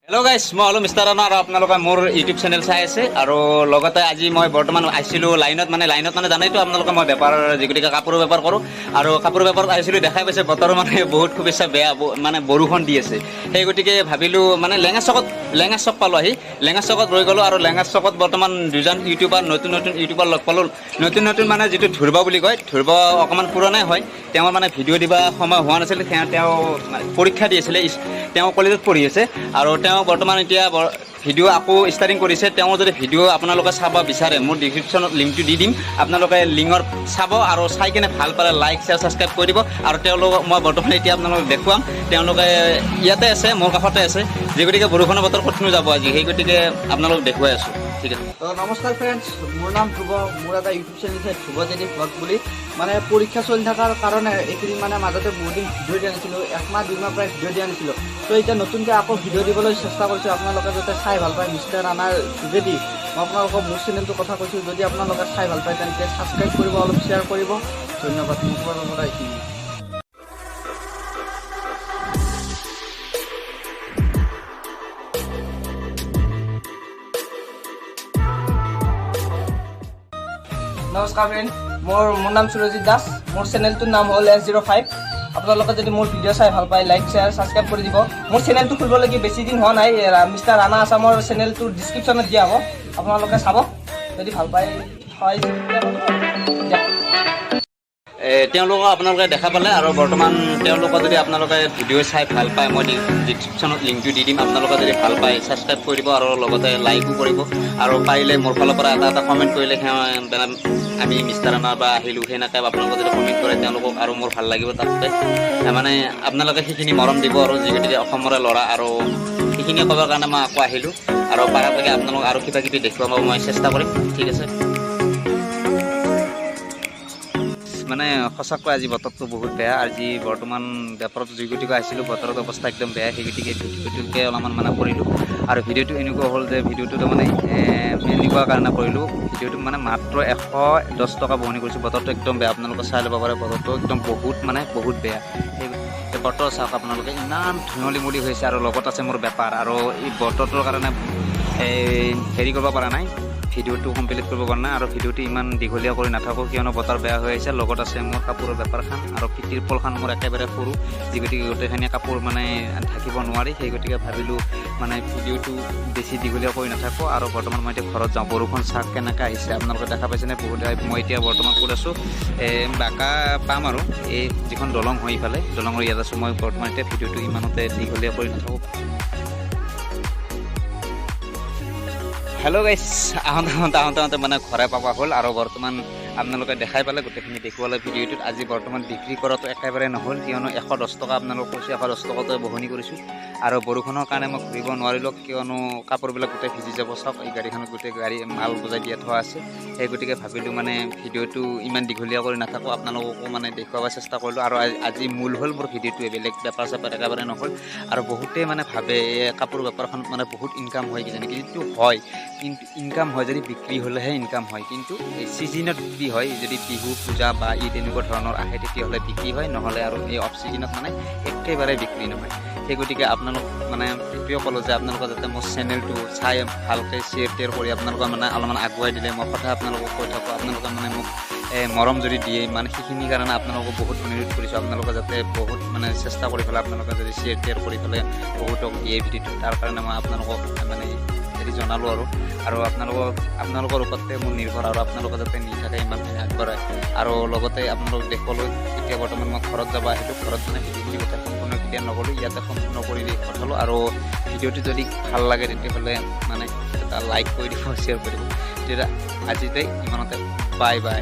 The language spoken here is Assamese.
হেল্ল' গাইছ, মই হ'লো মিষ্টাৰ ৰাণা আৰু আপোনালোকে মোৰ ইউটিউব চেনেল চাই আছে। আৰু লগতে আজি মই বৰ্তমান আহিছিলোঁ লাইনত, মানে লাইনত মানে জানেইতো আপোনালোকে, মই বেপাৰ যি গতিকে কাপোৰৰ বেপাৰ কৰোঁ। আৰু কাপোৰৰ বেপাৰত আহিছিলোঁ, দেখাই পাইছে বতৰ মানে বহুত খুব ইচ্ছা বেয়া, মানে বৰষুণ দি আছে। সেই গতিকে ভাবিলোঁ মানে লেঙা চক পালোঁ আহি, লেঙা চকত ৰৈ গ'লোঁ। আৰু লেঙা চকত বৰ্তমান দুজন ইউটিউবাৰ, নতুন নতুন ইউটিউবাৰ লগ পালোঁ। নতুন নতুন মানে যিটো ধ্ৰুৱ বুলি কয়, ধ্ৰুৱ অকণমান পুৰণাই হয়। তেওঁৰ মানে ভিডিঅ' দিব সময় হোৱা নাছিল। তেওঁ তেওঁ মানে পৰীক্ষা দি আছিলে, তেওঁ কলেজত পঢ়ি আছে। আৰু তেওঁ বৰ্তমান এতিয়া ভিডিঅ' আকৌ ষ্টাৰ্টিং কৰিছে। তেওঁ যদি ভিডিঅ' আপোনালোকে চাব বিচাৰে, মোৰ ডিছক্ৰিপশ্যনত লিংকটো দি দিম, আপোনালোকে লিংকত চাব আৰু চাই কিনে ভাল পালে লাইক, শ্বেয়াৰ, ছাবস্ক্ৰাইব কৰি দিব। আৰু তেওঁলোকক মই বৰ্তমান এতিয়া আপোনালোকক দেখুৱাম। তেওঁলোকে ইয়াতে আছে, মোৰ কাষতে আছে। যি গতিকে বৰষুণৰ বতৰ, ক'তনো যাব আজি, সেই গতিকে আপোনালোকক দেখুৱাই আছোঁ। ঠিক আছে। তো নমস্কাৰ ফ্ৰেণ্ডছ, মোৰ নাম ধ্ৰুৱ। মোৰ এটা ইউটিউব চেনেল আছে ধ্ৰুৱ জেদি ভ্লগ বুলি। মানে পৰীক্ষা চলি থকাৰ কাৰণে এইকেইদিন মানে মাজতে বহুত দিন ভিডিঅ' দিয়া নাছিলোঁ, একমাহ 2 মাহ প্ৰায় ভিডিঅ' দিয়া নাছিলোঁ। তো এতিয়া নতুনকৈ আকৌ ভিডিঅ' দিবলৈ চেষ্টা কৰিছোঁ। আপোনালোকে যাতে চাই ভাল পায়, মিষ্টাৰ ৰাণাৰ যোগেদি মই আপোনালোকক মোৰ চেনেলটোৰ কথা কৈছোঁ। যদি আপোনালোকে চাই ভাল পায়, তেন্তে ছাবস্ক্ৰাইব কৰিব, অলপ শ্বেয়াৰ কৰিব। ধন্যবাদ। মোৰ ফালৰ পৰা এইখিনি। নমস্কাৰ ফ্ৰেণ্ড, মোৰ নাম সুৰজিত দাস। মোৰ চেনেলটোৰ নাম হ'ল এছ 05। আপোনালোকে যদি মোৰ ভিডিঅ' চাই ভাল পায়, লাইক, শ্বেয়াৰ, ছাবস্ক্ৰাইব কৰি দিব। মোৰ চেনেলটো খুলিবলৈকে বেছি দিন হোৱা নাই। মিষ্টাৰ ৰাণা আছামৰ চেনেলটোৰ ডিছক্ৰিপশ্যনত দিয়া হ'ব, আপোনালোকে চাব। যদি ভাল পায়, হয় দিয়ক। তেওঁলোকক আপোনালোকে দেখা পালে। আৰু বৰ্তমান তেওঁলোকৰ যদি আপোনালোকে ভিডিঅ' চাই ভাল পায়, মই ডিছক্ৰিপশ্যনত লিংকটো দি দিম। আপোনালোকে যদি ভাল পায়, ছাবস্ক্ৰাইব কৰি দিব আৰু লগতে লাইকো কৰিব। আৰু পাৰিলে মোৰ ফালৰ পৰা এটা এটা কমেণ্ট কৰিলে, মানে আমি মিষ্টাৰ ৰাণাৰ পৰা আহিলোঁ, সেনেকৈ আপোনালোকে যদি কমেণ্ট কৰে তেওঁলোকক, আৰু মোৰ ভাল লাগিব। তাতে মানে আপোনালোকে সেইখিনি মৰম দিব। আৰু যি গতিকে অসমৰে ল'ৰা আৰু সেইখিনি ক'বৰ কাৰণে মই আকৌ আহিলোঁ। আৰু পাৰালৈকে আপোনালোক আৰু কিবা কিবি দেখুৱাব মই চেষ্টা কৰিম। ঠিক আছে। মানে সঁচাকৈ আজি বতৰটো বহুত বেয়া। আজি বৰ্তমান বেপাৰত যি গতিকে আহিছিলোঁ, বতৰত অৱস্থা একদম বেয়া। সেই গতিকে ভিডিঅ'টোকে অলপমান মানে কৰিলোঁ। আৰু ভিডিঅ'টো এনেকুৱা হ'ল যে ভিডিঅ'টো তাৰমানে এনেকুৱা কাৰণে কৰিলোঁ ভিডিঅ'টো, মানে মাত্ৰ 110 টকা বহনি কৰিছোঁ। বতৰটো একদম বেয়া, আপোনালোকে চাই ল'ব পাৰে। বতৰটো একদম বহুত মানে বহুত বেয়া। সেই বতৰ চাওক আপোনালোকে, ইমান ধুঁৱলি মুলি হৈছে। আৰু লগত আছে মোৰ বেপাৰ। আৰু এই বতৰটোৰ কাৰণে এই হেৰি কৰিব পৰা নাই, ভিডিঅ'টো কমপ্লিট কৰিব পৰা নাই। আৰু ভিডিঅ'টো ইমান দীঘলীয়া কৰি নাথাকোঁ, কিয়নো বতৰ বেয়া হৈ আছে। লগত আছে মোৰ কাপোৰৰ বেপাৰখন আৰু তিৰপলখন মোৰ একেবাৰে সৰু, যি গতিকে গোটেইখিনি কাপোৰ মানে থাকিব নোৱাৰি। সেই গতিকে ভাবিলোঁ মানে ভিডিঅ'টো বেছি দীঘলীয়া কৰি নাথাকোঁ। আৰু বৰ্তমান মই এতিয়া ঘৰত যাওঁ। বৰষুণ চাওক কেনেকৈ আহিছে, আপোনালোকে দেখা পাইছেনে? বহুত। মই এতিয়া বৰ্তমান ক'ত আছোঁ? বাকা পাম আৰু এই যিখন দলং হয়, ইফালে দলঙৰ ইয়াত আছোঁ মই বৰ্তমান। এতিয়া ভিডিঅ'টো ইমানতে দীঘলীয়া কৰি নাথাকোঁ। হেল্ল' গাইছ, আহোঁতে আহোঁতে আহোঁতে আহোঁতে মানে ঘৰে পাব হ'ল। আৰু বৰ্তমান আপোনালোকে দেখাই পালে, গোটেইখিনি দেখুৱালে ভিডিঅ'টোত। আজি বৰ্তমান বিক্ৰী কৰাটো একেবাৰে নহ'ল, কিয়নো 110 টকা আপোনালোক কৈছোঁ, 110 টকাতে বহনি কৰিছোঁ। আৰু বৰষুণৰ কাৰণে মই ঘূৰিব নোৱাৰিলোঁ, কিয়নো কাপোৰবিলাক গোটেই ভিজি যাব। চাওক, এই গাড়ীখনত গোটেই গাড়ী মাল বজাই দিয়া থোৱা আছে। সেই গতিকে ভাবিলোঁ মানে ভিডিঅ'টো ইমান দীঘলীয়া কৰি নাথাকোঁ, আপোনালোককো মানে দেখুৱাব চেষ্টা কৰিলোঁ। আৰু আজি মূল হ'ল মোৰ ভিডিঅ'টোৱে, বেলেগ বেপাৰ চেপাৰ একেবাৰে নহ'ল। আৰু বহুতেই মানে ভাবে এই কাপোৰ বেপাৰখন মানে বহুত ইনকাম হয় কিজানি, কিন্তু হয়, কিন্তু ইনকাম হয় যদি বিক্ৰী হ'লেহে ইনকাম হয়। কিন্তু এই ছিজনত বিক্ৰী হয়, যদি বিহু, পূজা বা ঈদ এনেকুৱা ধৰণৰ আহে, তেতিয়াহ'লে বিক্ৰী হয়। নহ'লে আৰু এই অফ ছিজনত মানে একেবাৰে বিক্ৰী নহয়। সেই গতিকে আপোনালোক মানে এইটোৱে ক'লোঁ যে আপোনালোকে যাতে মোৰ চেনেলটো চাই ভালকৈ শ্বেয়াৰ টেয়াৰ কৰি আপোনালোকে মানে অলপমান আগুৱাই দিলে, মই সদায় আপোনালোকক কৈ থাকোঁ, আপোনালোকে মানে মোক মৰম যদি দিয়ে, মানে সেইখিনিৰ কাৰণে আপোনালোকক বহুত অনুৰোধ কৰিছোঁ। আপোনালোকে যাতে বহুত মানে চেষ্টা কৰি পেলাই আপোনালোকে যদি শ্বেয়াৰ টেয়াৰ কৰি পেলাই বহুতক দিয়ে ভিডিঅ'টো, তাৰ কাৰণে মই আপোনালোকক মানে হেৰি জনালোঁ। আৰু আৰু আপোনালোকৰ ওপৰতে মোৰ নিৰ্ভৰ। আৰু আপোনালোকে যাতে নি থাকে ইমানখিনি আগবঢ়ায় আৰু লগতে আপোনালোক দেশলৈ। এতিয়া বৰ্তমান মই ঘৰত যাব আহিলোঁ। ঘৰত মানে ভিডিঅ'খিনি গোটেই সম্পূৰ্ণ কেতিয়া নগ'লোঁ, ইয়াতে সম্পূৰ্ণ কৰি পঠালোঁ। আৰু ভিডিঅ'টো যদি ভাল লাগে, তেতিয়াহ'লে মানে এটা লাইক কৰি দিব, শ্বেয়াৰ কৰি দিব। তেতিয়া আজিতে ইমানতে, বাই বাই।